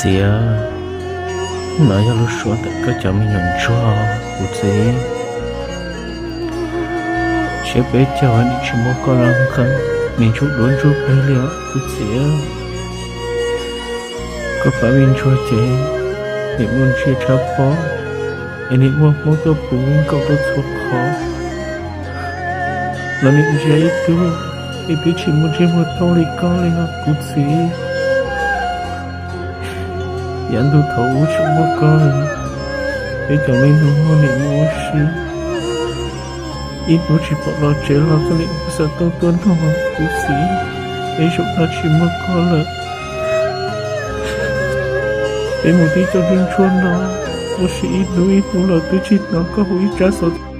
Txiv, no yog lub suab ntawm koj cov me nyuam ntsuag, kuv txiv. Siab peb caug nim tsis muaj koj los nqeeb, nim ntsuj duav ntsuj plig li os kuv txiv. Koj pab me ntsuag ces nim muaj ntsia tshab pob, es nim muaj hmoob tuaj puv nkaus rau txhua qhov, los nim ntsia ib tug, es twb tsis muaj ntsej muag thooj li koj li os kuv txiv. Yav ntuj thaum ub tsis muaj koj, peb cov me nyuam muaj niam muaj ub si, ib hnub tsis pom los tsev los koj niam kuj xav tuaj tuaj nrog kuv txiv. Peb zaum no tsis muaj koj lawm, peb mus tib co ntsuag ntsuag no, ua si ib hnub ib hnub los twb tsis hnov koj hu ib tsab xov